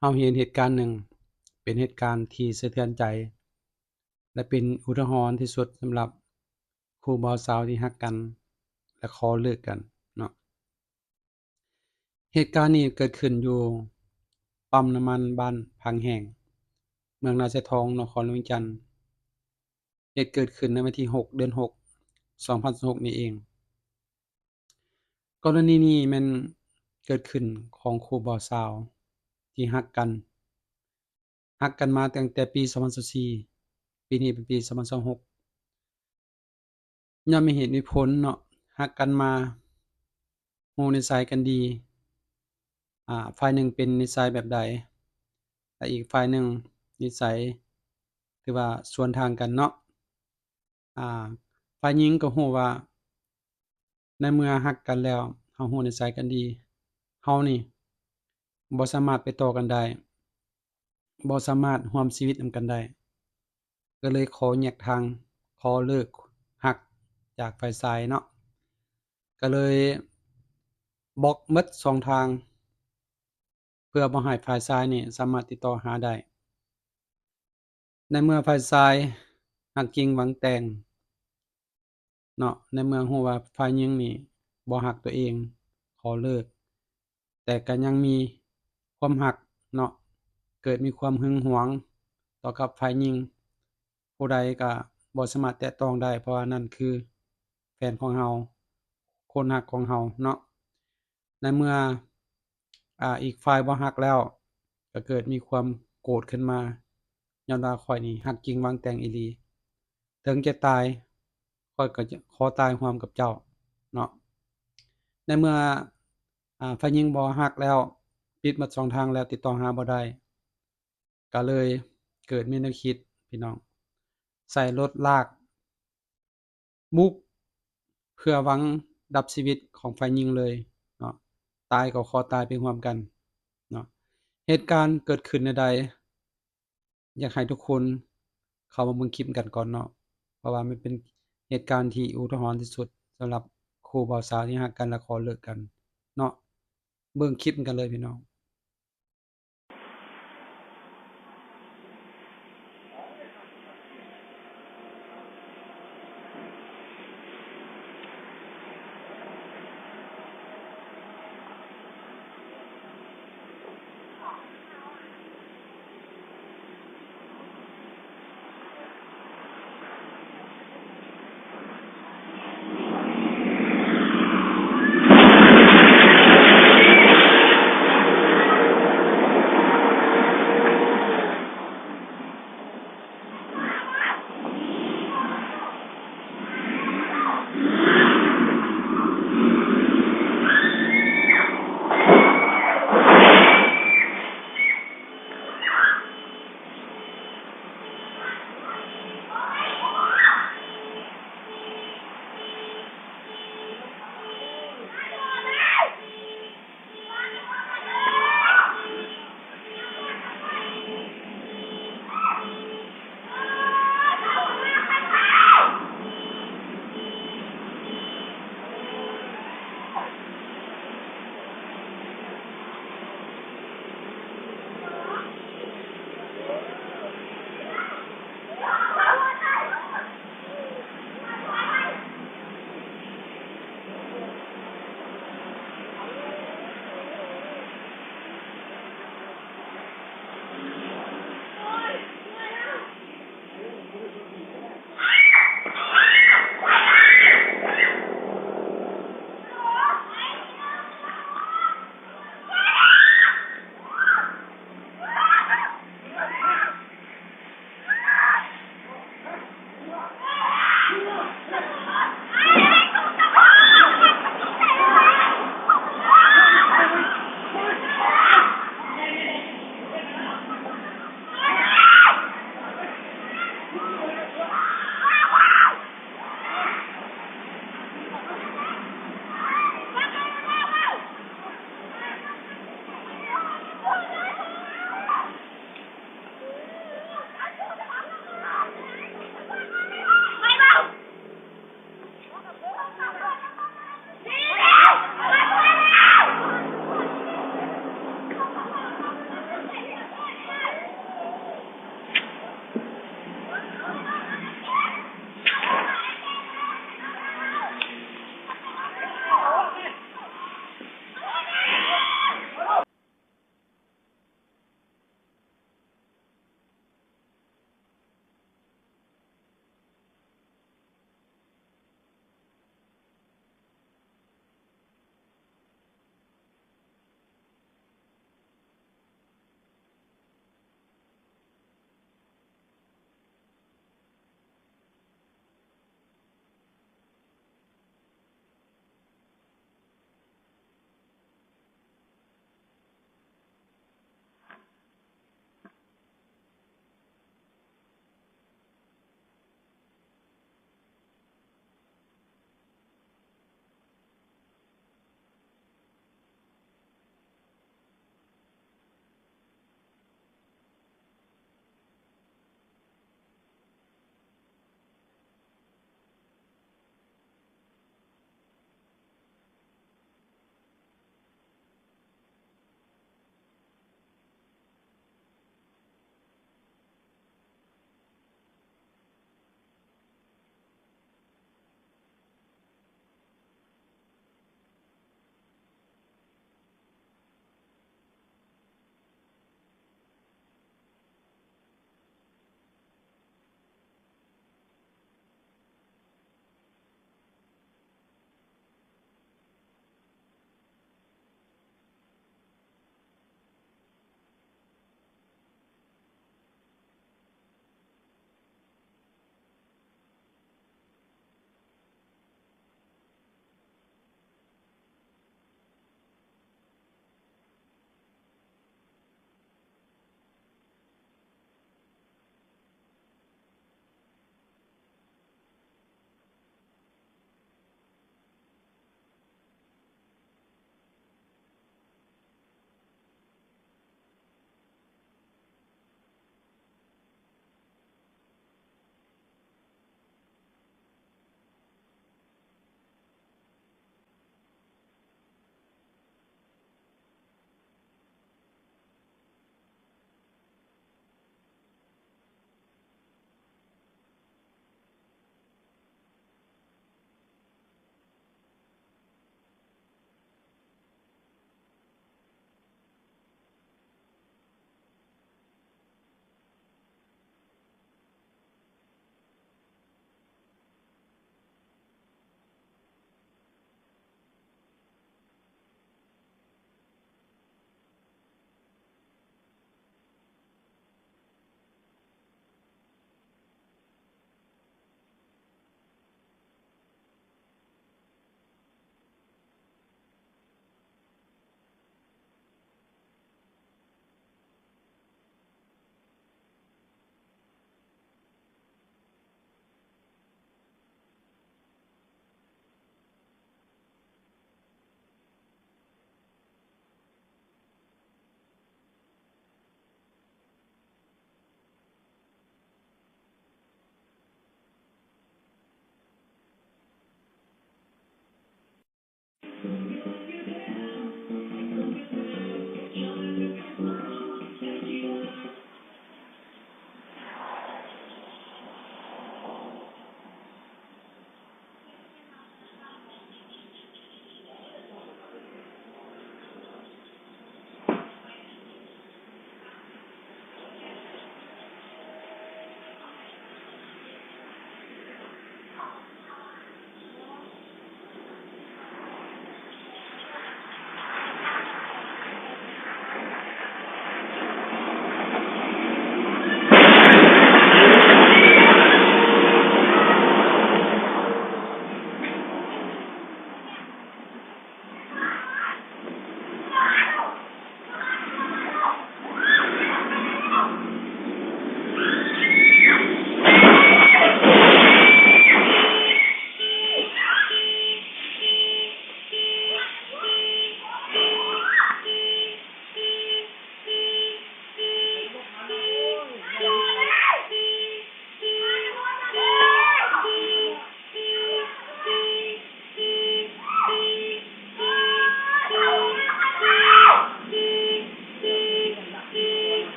ເຮົາເຫັນເຫດການໜຶ່ງ ເປັນເຫດການທີ່ສະເທືອນໃຈ ແລະ ເປັນອຸທາຫອນທີ່ສຸດສຳລັບຄູ່ບ່າວສາວທີ່ຮັກກັນ ແລະ ຂໍເລີກກັນເນາະ. ເຫດການນີ້ເກີດຂຶ້ນຢູ່ປ້ຳນ້ຳມັນບ້ານພັງແຫ້ງ ເມືອງນາຊາຍທອງ ນະຄອນຫຼວງວຽງຈັນ. ເຫດເກີດຂຶ້ນໃນວັນທີຫົກ ເດືອນຫົກ ສອງພັນຊາວຫົກນີ້ເອງ. ກໍລະນີນີ້ແມ່ນເກີດຂຶ້ນຂອງຄູ່ບ່າວສາວທີ່ຮັກກັນ, ຮັກກັນມາຕັ້ງແຕ່ປີສອງພັນຊາວສີ່ ປີນີ້ເປັນປີສອງພັນຊາວຫົກ. ຍ້ອນມີເຫດມີຜົນເນາະ, ຮັກກັນມາ, ຮູ້ນິໄສກັນດີ, ອາ, ຝ່າຍໜຶ່ງເປັນນິໄສແບບໃດ ແລະ ອີກຝ່າຍໜຶ່ງນິໄສ ຖືວ່າສວນທາງກັນເນາະ. ອາ, ຝ່າຍຍິງກໍຮູ້ວ່າ ໃນເມື່ອຮັກກັນແລ້ວ ເຮົາຮູ້ນິໄສກັນດີ, ເຮົານີ້ບໍ່ສາມາດໄປຕໍ່ກັນໄດ້, ບໍ່ສາມາດຮ່ວມຊີວິດນຳກັນໄດ້, ກໍເລີຍຂໍແຍກທາງ, ຂໍເລີກຮັກຈາກຝ່າຍຊາຍເນາະ. ກໍເລີຍບລັອກໝົດສອງທາງ ເພື່ອບໍ່ໃຫ້ຝ່າຍຊາຍນີ້ສາມາດຕິດຕໍ່ຫາໄດ້. ໃນເມື່ອຝ່າຍຊາຍຮັກຈິງຫວັງແຕ່ງເນາະ, ໃນເມື່ອຮູ້ວ່າຝ່າຍຍິງນີ້ບໍ່ຮັກຕົວເອງ, ຂໍເລີກ, ແຕ່ກໍຍັງມີຄວາມຮັກເນາະ, ເກີດມີຄວາມຫຶງຫວງຕໍ່ກັບຝ່າຍຍິງ, ຜູ້ໃດກໍບໍ່ສາມາດແຕະຕ້ອງໄດ້, ເພາະວ່ານັ້ນຄືແຟນຂອງເຮົາ, ຄົນຮັກຂອງເຮົາເນາະ. ໃນເມື່ອ ອາ ອີກຝ່າຍບໍ່ຮັກແລ້ວ ກໍເກີດມີຄວາມໂກດຂຶ້ນມາ, ຍ້ອນວ່າຂ້ອຍນີ້ຮັກຈິງຫວັງແຕ່ງອີ່ຫຼີ, ເຖິງຈະຕາຍ ຂ້ອຍກໍຈະຂໍຕາຍຮ່ວມກັບເຈົ້າເນາະ. ໃນເມື່ອ ອາ ຝ່າຍຍິງບໍ່ຮັກແລ້ວ, ປິດໝົດສອງທາງແລ້ວ, ຕິດຕໍ່ຫາບໍ່ໄດ້, ກໍເລີຍເກີດມີແນວຄິດ ພີ່ນ້ອງ, ໃສ່ລົດລາກ ບຸກເພື່ອຫວັງດັບຊີວິດຂອງຝ່າຍຍິງເລີຍເນາະ, ຕາຍກໍຂໍຕາຍໄປຮ່ວມກັນເນາະ. ເຫດການເກີດຂຶ້ນແນວໃດ, ຢາກໃຫ້ທຸກຄົນເຂົ້າມາເບິ່ງຄລິບກັນກ່ອນເນາະ, ເພາະວ່າມັນເປັນເຫດການທີ່ອຸທາຫອນທີ່ສຸດສຳລັບຄູ່ບ່າວສາວທີ່ຮັກກັນ ແລະ ຂໍເລີກກັນເນາະ. ເບິ່ງຄລິບກັນເລີຍ ພີ່ນ້ອງ.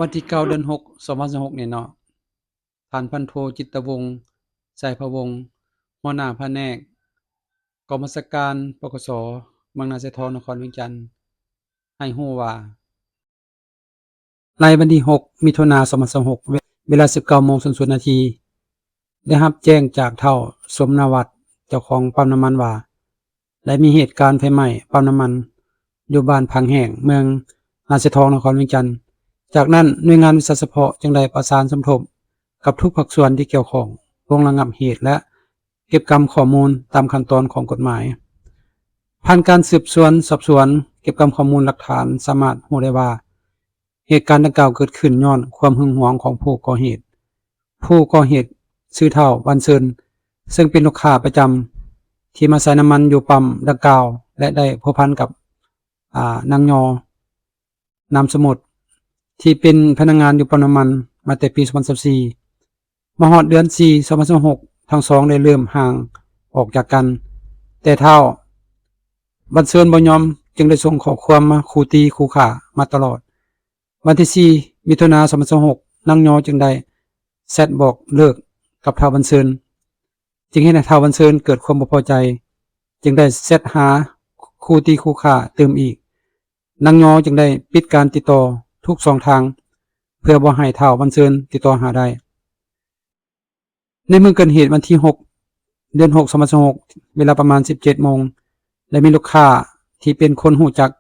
ວັນທີເກົ້າ ເດືອນຫົກ ສອງພັນຊາວຫົກນີ້ເນາະ, ທ່ານພັນໂທ ຈິດຕະວົງ ໄຊພະວົງ ຫົວໜ້າພະແນກກອງບັນຊາການ ປກສ ເມືອງນາຊາຍທອງ ນະຄອນວຽງຈັນ ໃຫ້ຮູ້ວ່າ ໃນວັນທີຫົກ ມິຖຸນາ ສອງພັນຊາວຫົກ ເວລາສິບເກົ້າໂມງສູນນາທີ ໄດ້ຮັບແຈ້ງຈາກທ້າວ ສົມນາວັດ ເຈົ້າຂອງປ້ຳນ້ຳມັນວ່າ ໄດ້ມີເຫດການໄຟໄໝ້ປ້ຳນ້ຳມັນຢູ່ບ້ານພັງແຫ້ງ ເມືອງນາຊາຍທອງ ນະຄອນວຽງຈັນ. ຈາກນັ້ນ ໜ່ວຍງານວິຊາສະເພາະຈຶ່ງໄດ້ປະສານສົມທົບກັບທຸກພາກສ່ວນທີ່ກ່ຽວຂ້ອງ ລົງລະງັບເຫດ ແລະ ເກັບກຳຂໍ້ມູນຕາມຂັ້ນຕອນຂອງກົດໝາຍ. ຜ່ານການສືບສວນສອບສວນ, ເກັບກຳຂໍ້ມູນຫຼັກຖານ ສາມາດຮູ້ໄດ້ວ່າ ເຫດການດັ່ງກ່າວເກີດຂຶ້ນຍ້ອນຄວາມຫຶງຫວງຂອງຜູ້ກໍ່ເຫດ. ຜູ້ກໍ່ເຫດຊື່ທ້າວ ວັນເຊີນ ເຊິ່ງເປັນລູກຄ້າປະຈຳທີ່ມາໃສ່ນ້ຳມັນຢູ່ປ້ຳດັ່ງກ່າວ ແລະ ໄດ້ພົວພັນກັບ ອາ ນາງຍໍ ນາມສະໝຸດ ທີ່ເປັນພະນັກງານຢູ່ປ້ຳນ້ຳມັນມາແຕ່ປີສອງພັນຊາວສີ່. ມາຮອດເດືອນສີ່ ສອງພັນຊາວຫົກ ທັງສອງໄດ້ເລີ່ມຫ່າງອອກຈາກກັນ, ແຕ່ທ້າວ ວັນເຊີນ ບໍ່ຍອມ ຈຶ່ງໄດ້ສົ່ງຂໍ້ຄວາມມາຂູ່ຕີຂູ່ຂ້າມາຕະຫຼອດ. ວັນທີສີ່ ມິຖຸນາ ສອງພັນຊາວຫົກ ນາງຍໍຈຶ່ງໄດ້ແຊັດບອກເລີກກັບທ້າວ ວັນເຊີນ, ຈຶ່ງເຮັດໃຫ້ທ້າວ ວັນເຊີນ ເກີດຄວາມບໍ່ພໍໃຈ, ຈຶ່ງໄດ້ແຊັດຫາຂູ່ຕີຂູ່ຂ້າຕື່ມອີກ. ນາງຍໍຈຶ່ງໄດ້ປິດການຕິດຕໍ່ທຸກຊ່ອງທາງ ເພື່ອບໍ່ໃຫ້ທ້າວ ວັນເຊີນ ຕິດຕໍ່ຫາໄດ້. ໃນມື້ເກີດເຫດວັນທີຫົກ ເດືອນຫົກ ສອງພັນຊາວຫົກ ເວລາປະມານສິບເຈັດໂມງ ໄດ້ມີລູກຄ້າທີ່ເປັນຄົນຮູ້ຈັກ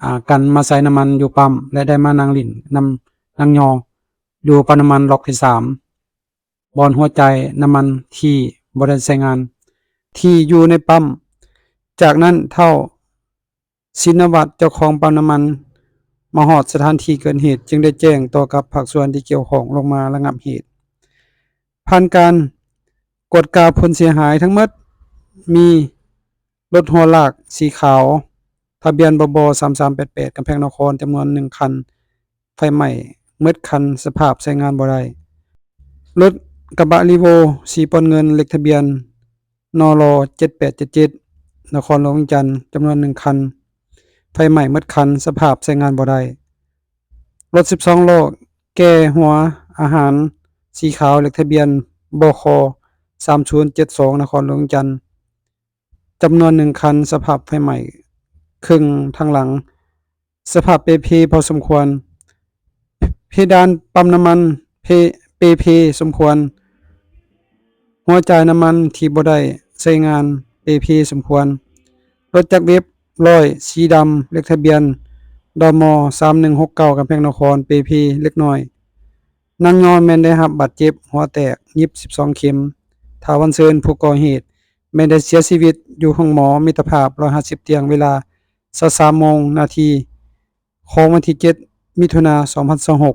ອາ ກັນມາໃສ່ນ້ຳມັນຢູ່ປ້ຳ ແລະ ໄດ້ມານັ່ງຫຼິ້ນນຳນາງຍໍຢູ່ປ້ຳນ້ຳມັນລັອກທີສາມ ບ່ອນຫົວຈ່າຍນ້ຳມັນທີ່ບໍ່ໄດ້ໃຊ້ງານ ທີ່ຢູ່ໃນປ້ຳ. ຈາກນັ້ນ ທ້າວ ສິນນະວັດ ເຈົ້າຂອງປ້ຳນ້ຳມັນ ມາຮອດສະຖານທີ່ເກີດເຫດ ຈຶ່ງໄດ້ແຈ້ງຕໍ່ກັບພາກສ່ວນທີ່ກ່ຽວຂ້ອງລົງມາລະງັບເຫດ. ຜ່ານການກວດກາຜົນເສຍຫາຍທັງໝົດ ມີລົດຫົວລາກສີຂາວ ທະບຽນ ບບ ສາມສາມແປດແປດ ກຳແພງນະຄອນ ຈຳນວນໜຶ່ງຄັນ ໄຟໄໝ້ໝົດຄັນ ສະພາບໃຊ້ງານບໍ່ໄດ້. ລົດກະບະ ຣີໂວ້ ສີປອນເງິນ ເລກທະບຽນ ນລ ເຈັດແປດເຈັດເຈັດ ນະຄອນຫຼວງວຽງຈັນ ຈຳນວນໜຶ່ງຄັນ ໄຟໄໝ້ໝົດຄັນ ສະພາບໃຊ້ງານບໍ່ໄດ້. ລົດສິບສອງລໍ້ແກ່ຫົວອາຫານ ສີຂາວ ເລກທະບຽນ ບຂ ສາມສູນເຈັດສອງ ນະຄອນຫຼວງວຽງຈັນ ຈຳນວນໜຶ່ງຄັນ ສະພາບໄຟໄໝ້ ເຄິ່ງທາງຫຼັງ. ສະພາບເປ່ເພພໍສົມຄວນ. ເພດານປ້ຳນ້ຳມັນເພ ເປ່ເພສົມຄວນ. ຫົວຈ່າຍນ້ຳມັນທີ່ບໍ່ໄດ້ໃຊ້ງານເປ່ເພສົມຄວນ. ລົດຈັກເວັບຮ້ອຍ ສີດຳ ເລກທະບຽນ ດມ ສາມໜຶ່ງຫົກເກົ້າ ກຳແພງນະຄອນ ເປ່ເພເລັກນ້ອຍ. ນາງຍອນແມ່ນໄດ້ຮັບບາດເຈັບຫົວແຕກ ຫຍິບສິບສອງເຂັມ. ທ້າວວັນເຊີນ ຜູ້ກໍ່ເຫດ ແມ່ນໄດ້ເສຍຊີວິດຢູ່ໂຮງໝໍມິດຕະພາບ ຮ້ອຍຫ້າສິບຕຽງ ເວລາ ຊາວສາມໂມງນາທີ ຂອງວັນທີເຈັດ ມິຖຸນາ ສອງພັນຊາວຫົກ.